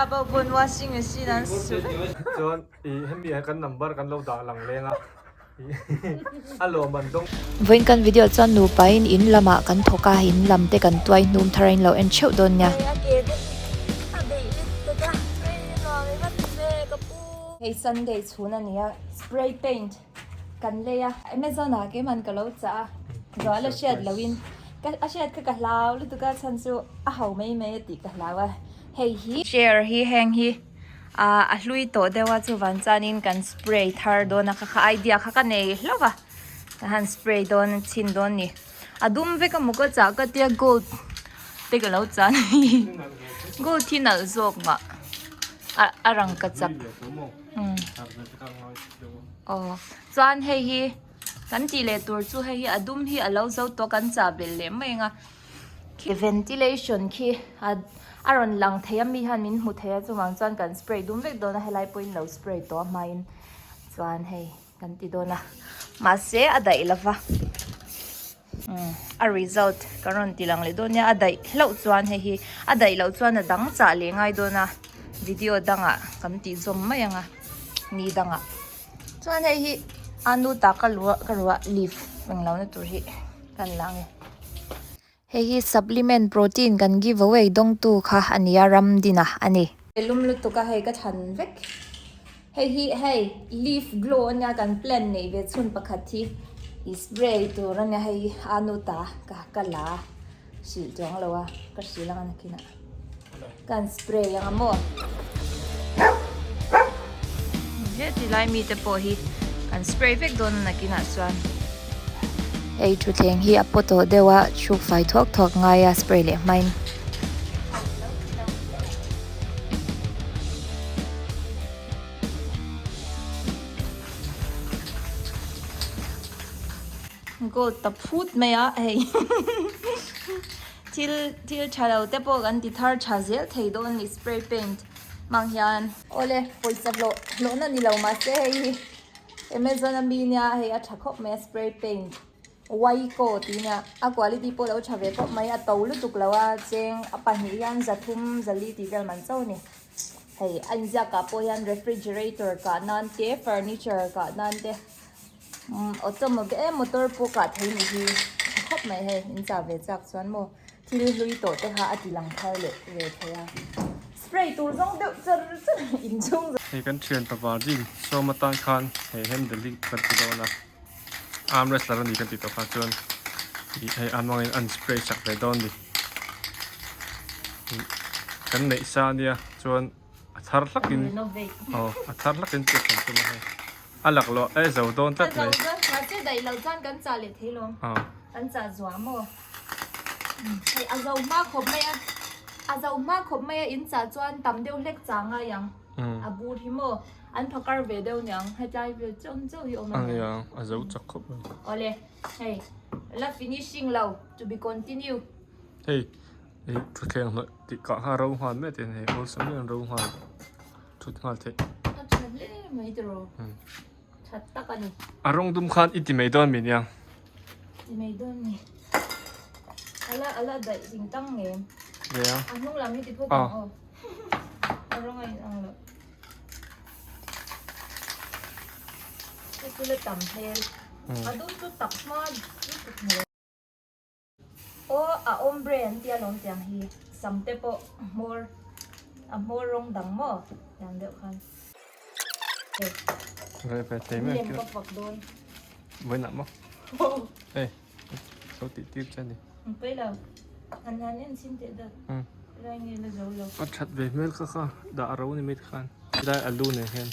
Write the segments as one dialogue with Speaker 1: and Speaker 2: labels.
Speaker 1: Bo pawn washing machine an su vek.
Speaker 2: Chuan i hemi ah kan number kan lo dah lang leng a a lawm an dawng.
Speaker 3: Vawiin kan video chuan nupa in in lamah kan thawk a, in lam te kan tuai hnum thar a in lo en theuh dawn nia.
Speaker 1: Hei Sunday chhun a nia, spray paint kan lei a, Amazon ah keiman ka lo chah a, zual a hriat loh in a hriat kha ka hlau lutuk a chhan chu a ho mai mai a tih ka hlau a. Hei hi chair hi heng hi ah a hlui tawh deuh a chuvan chuanin kan spray thar dawn a kha kha idea kha ka nei hlauh va ka han spray dawn chhin dawn ni a dum vek a maw ka chah ka tia gold te ka lo chah a ni gold hi nalh zawk mah a a rang ka chak aw chuan hei hi kan tih leh tur chu hei hi a dum hi a lo zo tawh kan chah belh leh mai ang a. Khi ventilation khi a a rawn lang thei a mi hian min hmu thei a chuvang chuan kan spray dum vek dawn a helai pawhin lo spray tawh a hmain chuan hei kan ti dawn a mahse a daih lova umm a result ka rawn ti lang leh dawn nia a daih hlauh chuan hei hi a daih loh chuan a dang chah leh ngai dawn a video dangah kan tih zawm mai ang a ni dangah chuan hei hi a nu ta ka luah ka ruah leaf englo na tur hi. Kan la nge.
Speaker 3: Hei hi supplement protein kan give away dawngtu kha a nia Ramdina a ni.
Speaker 1: Lum lutuk a hei ka thlan vek. Hei hi hei leaf glow ania kan plant neih ve chhun pakhat hi i spray tur ania hei a nu ta ka ka la hrilh chuang lo a ka hrilh ang a nakinah kan spray ang a maw. Heti lai mite pawh hi kan spray vek dawn a nakinah chuan.
Speaker 3: Hei thutthleng hi a paw tawh deuh a, chhuk fai thuak thuak ngai a spray leh hmain.
Speaker 1: Gold ta phut mai a hei thil thil tha lo te pawh kan ti thar tha zel thei dawn a ni spray paint hmang hian. Awle pawisa hlawh hlawhna ni lo mahse hei hi Amazon a mi nia hei a tha khawp mai a spray paint Waico tih nia a quality pawh lo tha ve khawp mai a to lutuk lo a cheng a pahnih hian zathum zali tih vel man chauh a ni hei a inziak ah pawh hian refrigerator kah nan te furniture kah nan te umm automobile eh motor pawh kah thei ni hi tha khawp mai hei in chah ve chak chuan maw thil hlui tawh te kha a ti lang thar leh ve thei a spray tur zawng deuh char char inchhung
Speaker 2: Hei kan thian pavar ding sawm atan khan hei handle hi kan ti dawn a arm wrestler a ni kan tih tawh kha chuan ih hei a hmangin an spray chak ve dawn a ni ih kan neih sa ania chuan a thar hlakin aw a thar hlakin pek kan tum a hei. A lak loh e zo dawn tlat mai.
Speaker 1: A zo dawn mahse daih loh chuan kan chah leh thei lawm. Kan chah zuah maw? Hei a zo hma khawp mai a, a zo hma khawp mai a in chah chuan tam deuh hlek chah ngai ang. A bur hi maw? An phakar ve deuh niang hetlai vel chauh chauh hi awm a
Speaker 2: nia. Ania a zo chak khawp mai.
Speaker 1: Awle hei la finishing lo to be continue.
Speaker 2: Hei i thuthleng hnawih tih kah kha ro nghal mai ten hei awlsam deuhin ro nghal. Thut nghal theih.
Speaker 1: A tha hle mai tiraw. Tha tak a ni.
Speaker 2: A rawng dum khan i ti mai dawn mi nia.
Speaker 1: Ti mai dawn ni. Ala ala daih ding tang ngem.
Speaker 2: Ve a.
Speaker 1: A hnung lam hi ti phawt ang aw. A rawng a in ang lo. Hei chu la tam hmel. A dum chu tak hma lutuk hmel. Aw a ombre an tia lawm tiang hi sam te pawh hmawr a hmawr rawng dang maw tiang deuh khan
Speaker 2: Ve ve thei mai
Speaker 1: lem ka fak dawn
Speaker 2: Vawiinah maw Hei so tih tir che a ni
Speaker 1: Pawi lo han han en chhin teh deuh lai nge la zo lo
Speaker 2: A that ve hmel kha kha dah a ro ni mai te khan Tilai alu nen hian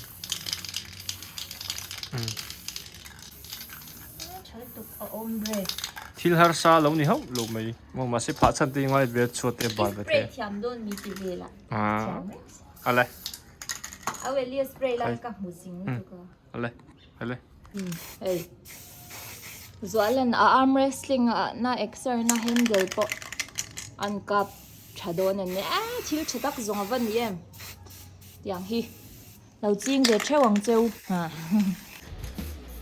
Speaker 2: Thil harsa lo ni hauh lo mai maw mahse phah chhan te ngai ve chhuat te bal ve te ale ale ale
Speaker 1: hei zualan a arm wrestling ah na exer na handle pawh an kap tha dawn a nia thil tha tak zawng a va ni em tiang hi. Lo ching ve theuh ang cheu.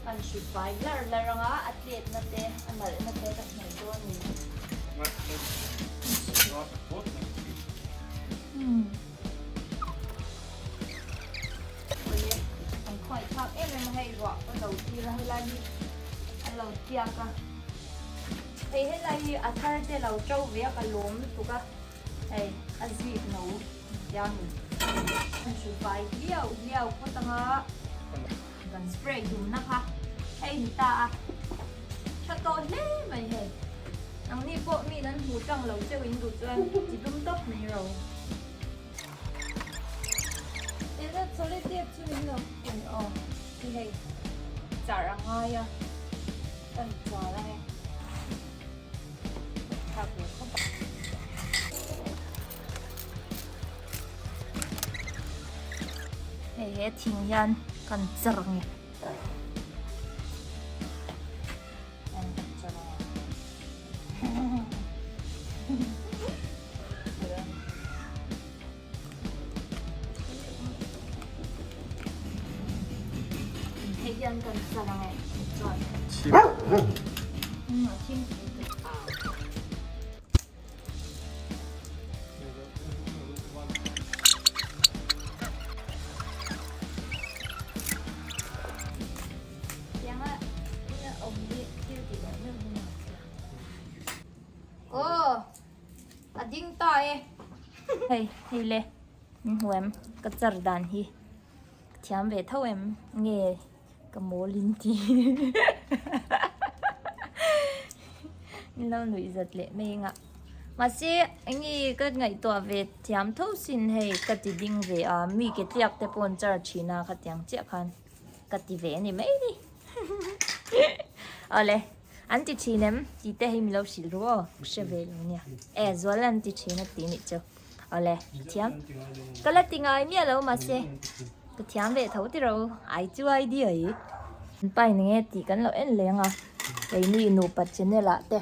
Speaker 1: Kan hri fai hlar hlar ang a, a tlet na te, a nalh na te ka hnaih dawn ni. em a hei ruah ka lo tir a helai hi a lo tiak a hei helai hi a thar te lo to ve a ka lawm lutuk a hei a zik no tia ni an hru fai hliau hliau phawt anga kan spray dum na kha hei ni ta a tha tawh hle mai hei nangni pawh mi nan hmuh tlang lo cheu in duh chuan ti dum tawp mai ro. Ena chawleh tep chu min lo pui aw ti hei char a ngai a kan char ang e thlak ve khawp a. Hei he thing hian kan char ang e. Hei hian kan char ang e chuan a thim Tianga ina awm hi thil tih loh meuh hi nuam sia. Aw a ding ta e. Hei hei le min hmu em ka char dan hi ka thiam ve tho em nge ka mawl in ti min lo nuih zat leh mai anga mahse enge ka ngaihtuah ve thiam tho sin hei ka ti ding ve a mi ke tliak te pawh an char thin a khatiang chiah khan. Ka ti ve a ni mai ni. Awle, an ti thin em? Tih te hi min lo hrilh ru aw, hre ve lo nia. E, zual an ti thin a ti nih chu. Awle, thiam. Ka la ti ngai miah lo mahse, ka thiam ve tho tiro, ai chu ai di ai. An pa in enge tih kan lo en leng a, keini nupa channel ah te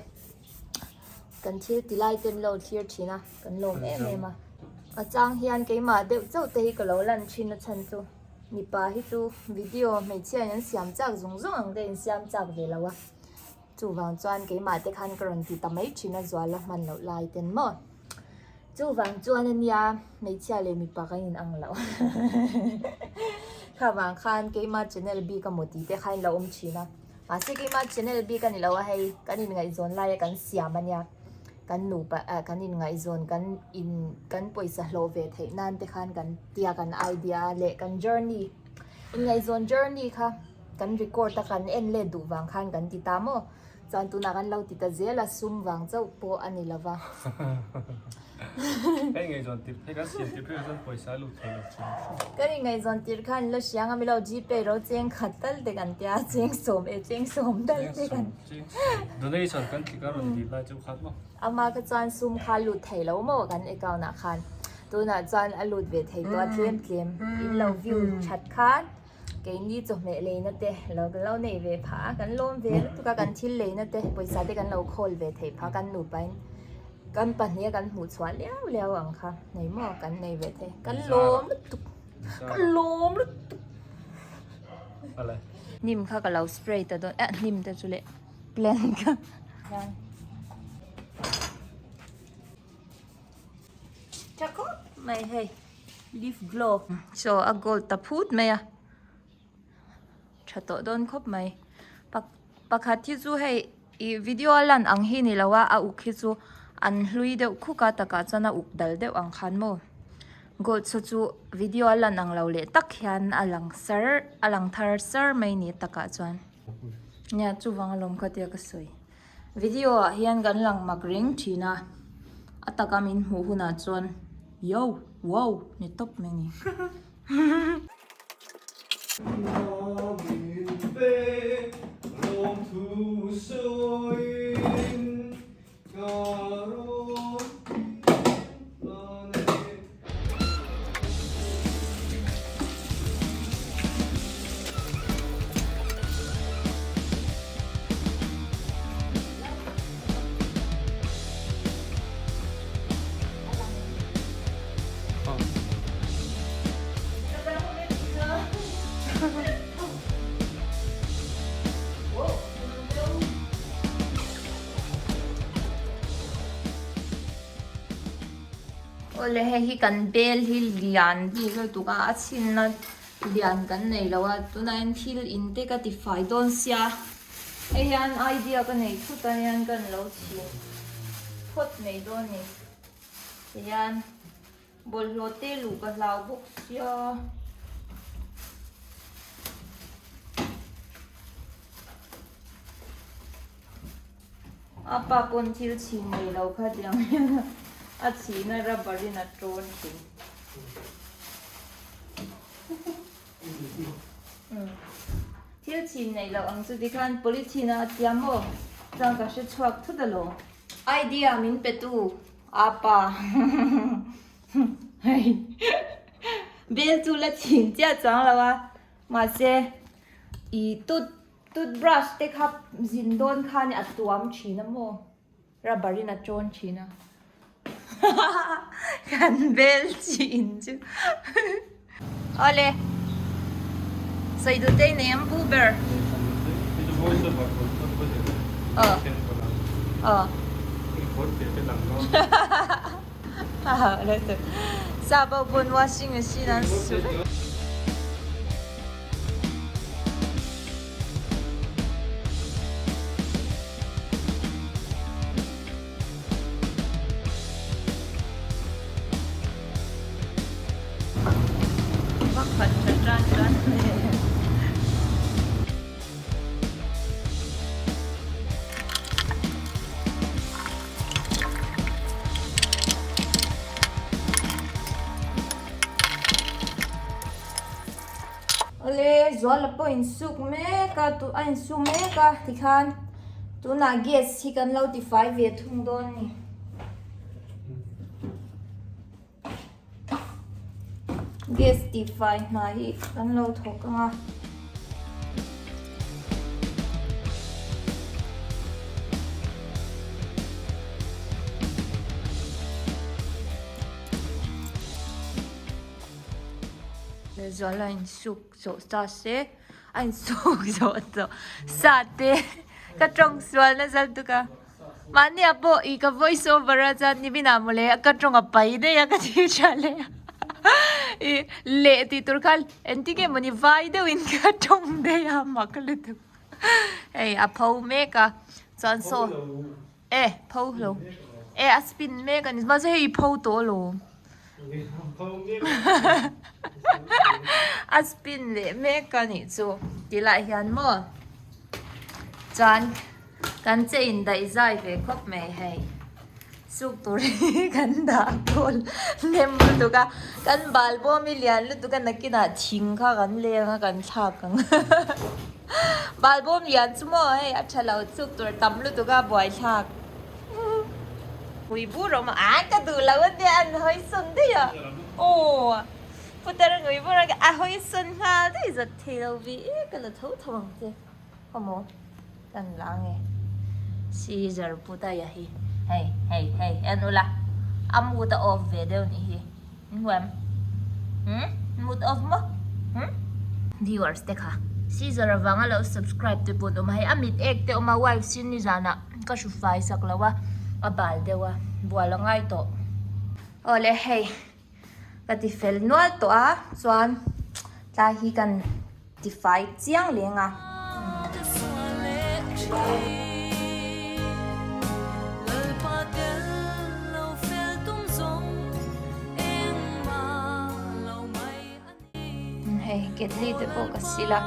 Speaker 1: kan thil ti lai te min lo thlir thin a, kan lawm em em a. A chang hian keimah deuh chauh te hi ka lo lan thin a chhan chu. Mipa hi chu video hmeichhia in an siam chak zung zung ang te in siam chak ve lo a, chuvang chuan keimah te khan ka rawn ti ta mai thin a zual a hman loh lai ten maw. Chuvang chuan ania hmeichhia leh mipa kan in ang lo kha vang khan keimah channel bik a maw tih te kha in lo awm thin a, mahse keimah channel bik a ni lo a hei kan in ngaihzawn lai a kan siam ania. Kan nupa ah kan inngaihzawn kan in kan pawisa hlawh ve theih nan te khan kan tia kan idea leh kan journey inngaihzawn journey kha kan record a kan en let duh vang khan kan ti ta maw chuan tunah kan lo ti ta zel a sum vang chauh pawh a ni lova.
Speaker 2: Ka inngaihzawn tir phei kan siam tir phei chuan pawisa a lut thei lo chu.
Speaker 1: Kan inngaihzawn tir khan la hriang a milo gpay ro cheng khat tal te kan tia cheng sawm e cheng sawm tal te kan.
Speaker 2: Donation kan tlik a rawn dil lai chu khat maw?
Speaker 1: Ama kha chuan sum kha lut thei lo maw kan account ah khan tunah chuan a lut ve thei tawh a tlem tlem in lo view that khan keini chawhmeh leina te lo lo nei ve phah a kan lawm ve lutuk a kan thil leina te pawisa te kan lo khawl ve thei phah kan nupa in kan pahnih a kan hmuh chhuah liau liau ang kha nei maw kan nei ve thei kan lawm lutuk kan lawm lutuk. Hnim kha ka lo spray ta dawn eh hnim te chu leh plant kha tha khawp mai hei leaf glow so a gold ta phut mai a tha tawh dawn khawp mai pakhat hi chu hei ih video a lan ang hi ni lo a a uk hi chu an hlui deuh khuk a takah chuan a uk dal deuh ang khan maw gold saw chu video a lan ang lo leh tak hian a lang sar a lang thar sar mai ni takah chuan nia chuvang alawm kha tia ka sawi video ah hian kan lang mak reng thin a a taka min hmuh hunah chuan yo wow ni tawp mai ni. Awle hei hi kan bel hi lian bik lutuk a a chhinna. Lian kan nei lo a, tunah hian thil in te ka ti fai dawn sia, hei hian idea ka nei thut a hian kan lo chhin phawt mai dawn ni, tihian bawlhhlawh te luh ka hlau bawk sia. A pa pawn thil chhin nei lo kha tiang hian a chhina rubber in a tawn thin. Thil chhin nei loh ang chu tikhan polythene a tia maw? Chuan ka hre chhuak thut alawm. Idea min pe tu a pa hei bel chu la chhin chiah chuang lo a mahse i tut Toothbrush te kha zin dawn khan a tuam thin a maw? Rubber in a tawn thin a. Kan bel chin chu. Awle. Sawi duh te nei ang pu ber. Aw. Aw. Sa pawh pawn washing machine an su vek. Pakhat tha tan tan hle. Awle Zuala pawh insuk mek a tu a insuk mek a tikhan tunah gas hi kan lo tifai ve thung dawn a ni. Gas tifai hna hi kan lo thawk ang a. Zuala insuk zawh ta se a insuk zawh tawh sa te ka tawng sual nasa lutuk a mahni ah pawh ih ka voice over a chuan nimin ah mawle ka tawng a pai daih a ka ti tha leh a ih leh tih tur khan engtin nge mawni vai deuhin ka tawng daih a mak lutuk hei a pho mek a chuan saw. E pho lo e a spin mek a ni mahse hei i pho tawh alawm a spin leh mek a nih chu tilai hian maw chuan kan che in daih zai ve khawp mai hei suk tur hi kan dah kawl hnem lutuk a kan bal bawm hi lian lutuk a nakinah thing kha kan leng a kan thlak ang. Balbawm lian chu maw hei a tha lo chuk tur tam lutuk a buaithlak pui bur awm a a ka duh lo ania an hawi sawn daih a aw putar ngui bur a a hawi sawn nghal daih zat thei lo vi e ka la tho tho ang che khawmaw kan la ange scissor putaya hi hei hei hei en ula a mood a off ve deuh nih hi. Nuam hmm mood off maw hmm viewers te kha Caesar avanga lo subscribe te pawh an awm a hei a mit ek te awm a wife sin nizanah ka hru fai sak lo a a bal deuh a bual a ngai tawh awle hei ka ti fel nual tawh a chuan tlai hi kan ti fai chiang leng a. Hei ketli te pawh ka sil a,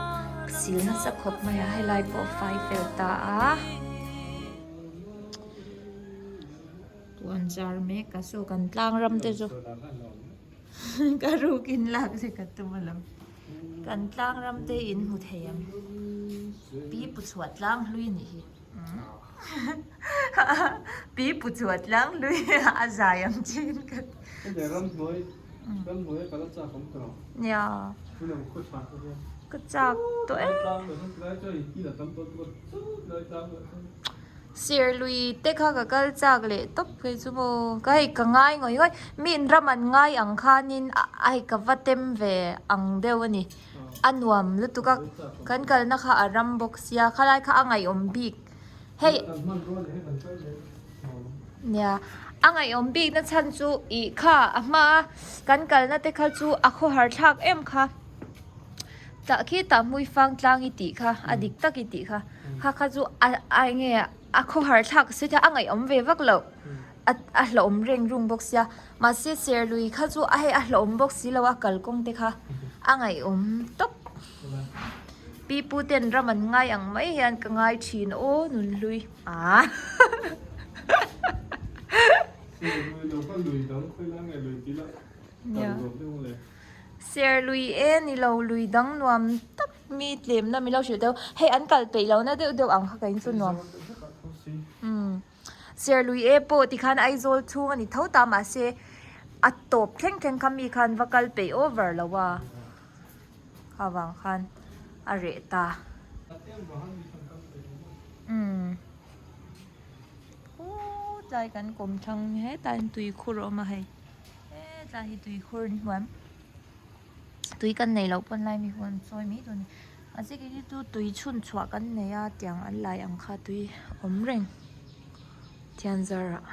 Speaker 1: ka sil nasa khawp mai a helai pawh fai fel ta a. Puan zar mek a saw kan tlang ram te chu ka rukin lak che ka tum alawm. Kan tlang ram te in hmu thei ang pi pu chhuah tlang hlui a nih hi pi pu chhuah tlang hlui a zai ang chin ka ti nia ka chak tawh em. Serlui te kha ka kal chak leh tawp phei chu maw ka hei ka ngai ngawih ngawih mi in ram an ngai ang khanin a hei ka va tem ve ang deuh a ni a nuam lutuk a kan kalna kha a ram bawk sia khalai kha a ngaihawm bik hei nia a ngaihawm bik na chhan chu ih kha a hma a kan kalna te kha chu a khawhar thlak em kha. Tah khi tah hmui fang tlang i tih kha a dik tak i tih kha kha kha chu a a enge a khawhar thlak si kha a ngaihawm ve vak loh a a hlauhawm reng rung bawk sia mahse serlui kha chu a hei a hlauhawm bawk si lo a kalkawng te kha a ngaihawm tawp pi pu ten ram an ngai ang mai hian ka ngai thin aw nunhlui ah. Serlui e ni lo lui dang nuam tak mi tlemna mi lo hrilh deuh hei an kal peih lo na deuh deuh ang kha ka in chu nuam umm Serlui e pawh tikhan Aizawl chhung a ni tho ta mahse a tawp thleng thleng kha mi khan va kal peih over lo a kha vang khan a reh ta umm uhh tlai kan kawm thlang hetah hian tuikhur a awm a hei. Hetlai hi tuikhur ni huam tui kan neih loh pawn lai mi huan chawi mai dawn a ni mahse kei hi chu tui chhun chhuah kan nei a tiang an lai ang kha tui awm reng thian zar ah.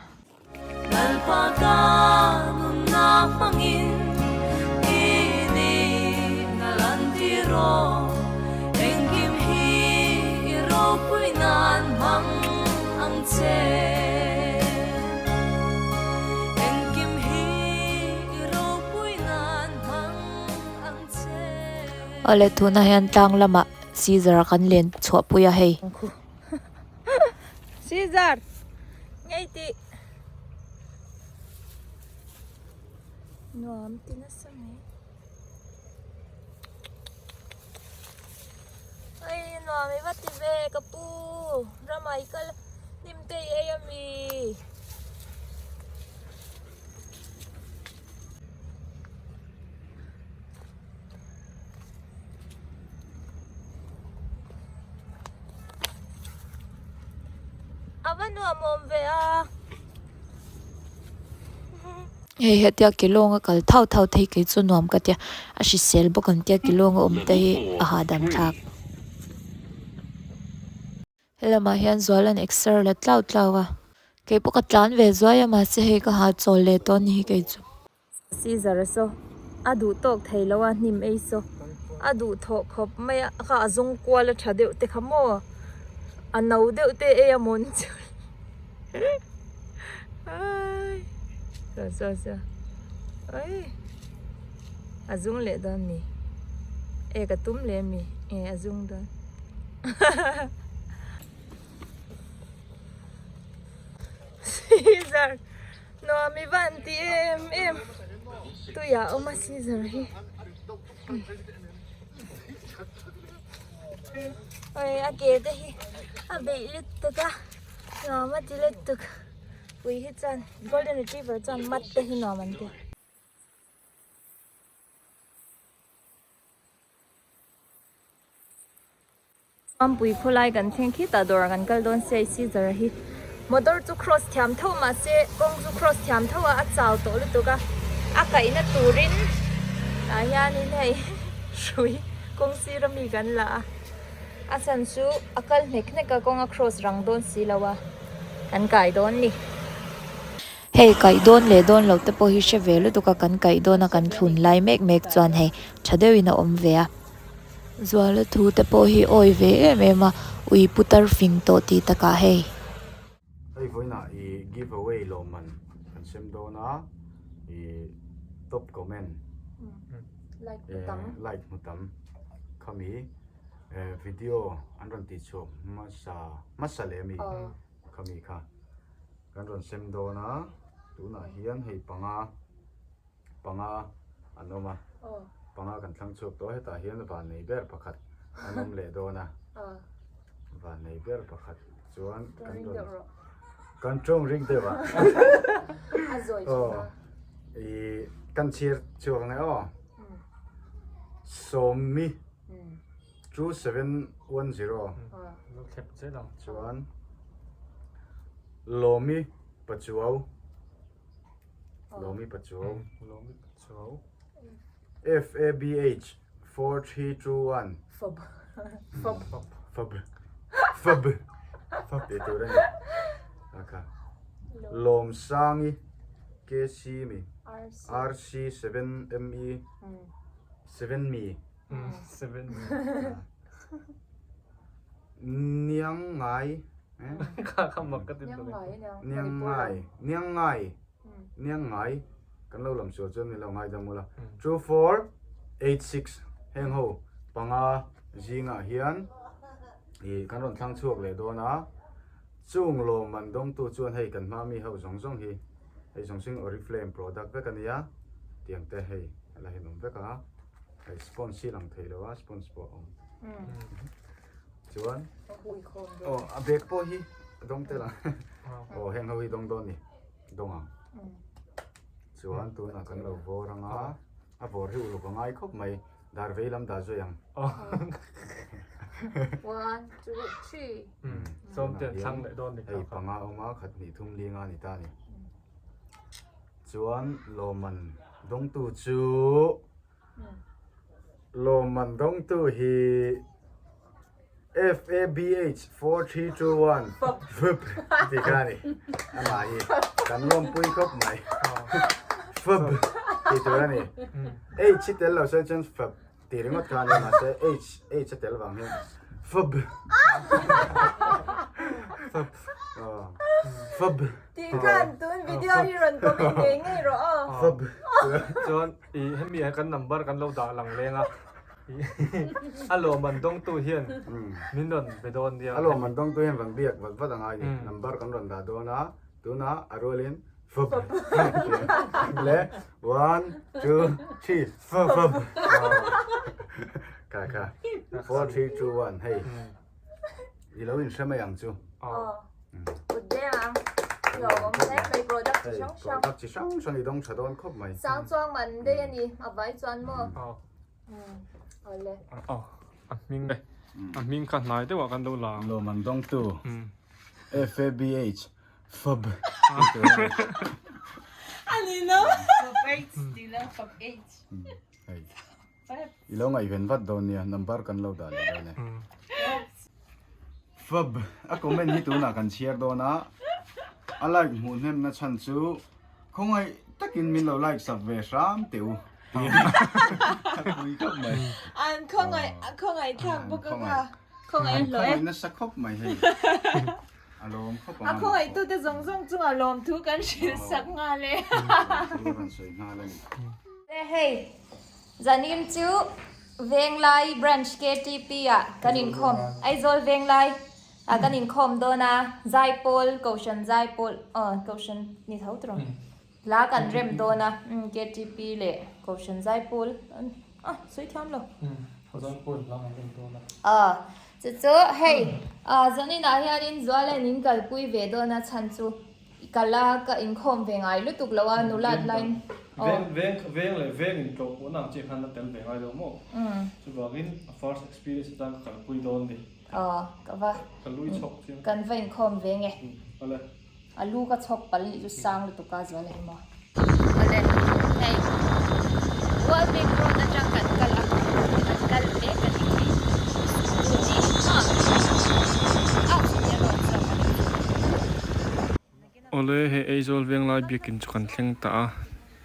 Speaker 3: Awle tunah hian tlang lamah Caesar a kan len chhuah pui a hei.
Speaker 1: Caesar ngei tih nuam ti nasa mai. Hei nuam i va ti ve ka pu ramah i kal hnim te i ei ami. A va nuam awm ve a.
Speaker 3: Hei hetia ke lawnga kal thau thau thei kei chu nuam ka tia a hrisel bawk ang tia ke lawnga awm te hi a hahdam thlak. Helamah hian zual an exer la tlau tlau a kei pawh ka tlan ve zuai a mahse hei ka ha chawl leh tawh a ni hi kei chu.
Speaker 1: Caesar a saw a duh tawk thei lo a hnim ei saw a duh thawh khawp mai a kha a zawng kual a tha deuh te kha maw a no deuh te ei a mawn chu ai saw saw saw ai a zung leh dawn mi e ka tum leh ami e a zung dawn Caesar. Nuam i van ti em em tuiah a awm a Caesar hi oi a ke te hi a beih lutuk a nuam a ti lutuk ui hi chuan golden retriever chuan mat te hi nuam an ti. Pampui khawlai kan thleng khitah dawrah kan kal dawn sia i Caesar a hi motor chu cross thiam tho mahse kawng chu cross thiam tho a a chau tawh lutuk a a kaihna turin tah hianin hei hrui kawng sir ami kan la a a chhan chu a kal hnek hnek a kawng a cross rang dawn si lo a kan kai dawn ni.
Speaker 3: Hei kaih dawn leh dawn loh te pawh hi hre ve lutuk a kan kaih dawn a kan thlun lai mek mek chuan hei tha deuhin a awm ve a. Zuala thu te pawh hi awi ve em em a, ui putar fing tawh tih takah hei.
Speaker 4: Hei vawiinah i give away lawmman kan sem dawn a, i top comment like hmu tam khami video an rawn tih chhuah hmasa hmasa leh ami khami kha kan rawn sem dawn a, tunah hian hei panga. Panga an awm a, panga kan thlang chhuak tawh a, hetah hian vannei ber pakhat an awm leh dawn a, vannei ber pakhat chuan kan rawn kan tawng ring deuh a, aw ih kan chhiar chhuak ang e aw, sawmmi 2710 chuan lawmi pachuau. Lawmi Pachuau.
Speaker 2: Lawmi Pachuau.
Speaker 4: FABH 4321.
Speaker 1: Fob.
Speaker 4: Fob. Fob. Fob. Fob. Tih tur a ni. Akha. Lawmsangi KC mi. RC 7 ME 7 mi.
Speaker 2: Seven.
Speaker 4: Niang ngai.
Speaker 2: Kha kha mak ka tin
Speaker 1: Niang ngai aniang.
Speaker 4: Niang ngai. Niang ngai. Niang ngai. Kan lo lam sual chuan min lo ngaidam ula. 2486 heng ho panga zingah hian ih kan rawn thlang chhuak leh dawn a. Chung lawmman dawngtu chuan hei kan hma mi ho zawng zawng hi hei zawng zawng Oriflame product vek a nia tiang te hei a la henawm vek a hei sponge hi lang thei lo a sponge pawh a awm chuan aw a bag pawh hi a dawng tel ang aw heng ho hi dawng dawn ni dawng ang chuan tunah kan lo vawr ang a a vawr hi uluk a ngai khawp mai. Dar vei lam dah zui ang.
Speaker 1: One, two, three.
Speaker 2: Sawm te an thlang leh dawn ni
Speaker 4: kha. Hei panga awm a, khat hnih thum li nga ni ta ni. Chuan lawmman dawngtu chu lawmman dawngtu hi FABH 4321 Fup ti kha ni. Amah hi kan lawmpui khawp mai. Fup ti tur a ni. H hi tel lo se chuan fup ti ringawt kha a ni mahse H H a tel vang hian fup. Fup. Fup.
Speaker 1: Ti khan tun video hi rawn comment ngei ngei rawh aw.
Speaker 4: Fup.
Speaker 2: Chuan i hemi ah kan number kan lo dah lang leng a. A lawmman dawngtu hian min rawn be dawn nia.
Speaker 4: A lawmman dawngtu hian rawn biak vat vat a ngai ni. Number kan rawn dah dawn a, tunah a rualin fup le one two three fup fup kha kha four three two one hei i lo inhre mai ang chu.
Speaker 1: Aw kut deng ang hlauhawm hle mai product chi hrang hrang.
Speaker 4: Product chi hrang hrang i dawng tha dawn khawp mai.
Speaker 1: Sang chuang man daih a ni a vai chuan maw.
Speaker 2: A hming e a hming kha hnai deuhah kan lo la ang.
Speaker 4: Lawmman dawngtu FABH Fab I lo ngaihven vat dawn nia number kan lo dah leh dawn e. Fab a comment hi tunah kan chhiar dawn a, a like hmuh hnemna chhan chu khawngaih takin min lo like sak ve hram teh u tih a pui khawp mai.
Speaker 1: An khawngaih a khawngaih thlak bawk a kha khawngaih a hlawh e.
Speaker 4: An khawngaih nasa khawp mai hei a lawm khawp ang
Speaker 1: a khawngaih tute zawng zawng chungah lawmthu kan hrilh sak nghal e.
Speaker 4: Lawmthu rawn sawi nghal a ni.
Speaker 1: Hei Zanin chu Venglai Branch KTP ah kan inkhawm, Aizawl Venglai ah kan inkhawm dawn a, Zaipawl, Kohhran Zaipawl, aw Kohhran ni tho tawh hla kan rem dawn a, KTP leh Kohhran Zaipawl ah sawi thiam lo.
Speaker 2: Zaipawl hla kan rem dawn a.
Speaker 1: Aw chu chu hei zanin ah hianin Zualain in kalpui ve dawn a chhan chu I kal a, ka inkhawm ve ngai lutuk lo a, nulat laiin aw.
Speaker 2: Veng veng veng leh veng intlawh pawh nang chiah khan la tel ve ngai lo maw? Chuvangin a first experience atan ka kalpui dawn ni.
Speaker 1: Aw, ka va.
Speaker 2: Ka lui chhawk chiang.
Speaker 1: Kan va inkhawm ve nge.
Speaker 2: Awle.
Speaker 1: A lu ka chhawk pal nih chu sang lutuk a zual hi maw. Awle, hei World Bank Road atang kan kal a, kan kal mek a ni thei. Scooty ah ah chutia road chuan kan in
Speaker 2: Awle, hei Aizawl Venglai biakin chu kan thleng ta a,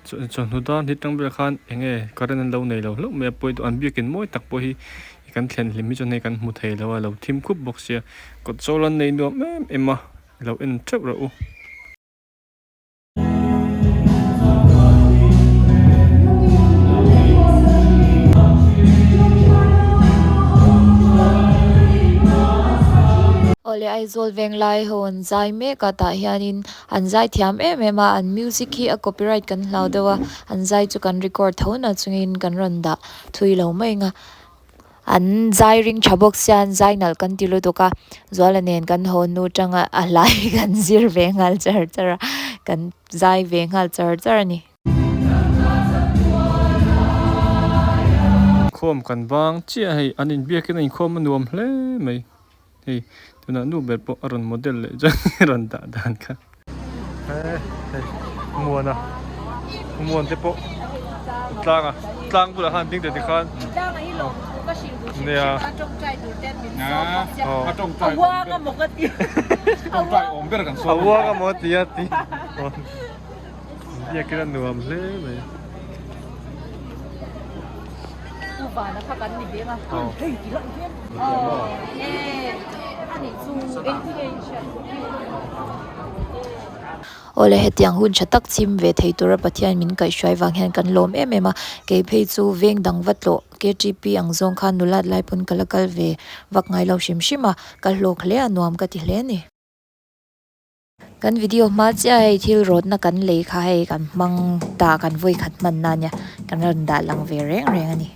Speaker 2: chawhnu dan hi tang vel khan eng nge current an lo nei lo hlauh mai a, pawi duh an biakin mawi tak pawh hi kan thlen hlim hi chuan hei kan hmu thei lo a, lo thim khup bawk sia, kawt chawl an nei nuam em em a, lo en theuh rawh u.
Speaker 3: Awle Aizawl Venglai ho an zai mek a tah hianin an zai thiam em em a an music hi a copyright kan hlau deuh a an zai chu kan record tho na chungin kan rawn dah thui lo mai ang a. An zai ring tha bawk sia an zai nalh kan ti lutuk a, Zuala nen kan haw hnu tanga a hlai kan zir ve nghal char char a, kan zai ve nghal char char a ni.
Speaker 2: Khawm kan bang chiah hei an inbiakin a inkhawm a nuam hle mai hei tunah nu ber pawh a rawn model leh chuan a rawn dah dan kha. He hei muana muan te pawh tlang a tlang bulah khan ding teh tikhan nia a uang amaw tia ti biakin a nuam hle mai.
Speaker 1: Vana kha kan ni ve ang a. Hei ti lah hian. Aw e anih chu engtin nge in hriat?
Speaker 3: Awle hetiang hun tha tak chhim ve thei tura Pathian min kaihhruai vang hian kan lawm em em a, kei phei chu veng dang va tlawh KTP ang zawng khan nulat lai pawn ka la kal ve vak ngai lo hrim hrim a, ka hlawk hle a nuam ka ti hle a ni. Kan video hma chiah hei thil rawtna kan lei kha hei kan hmang ta kan vawi khat hman na nia kan rawn dah lang ve reng reng a ni.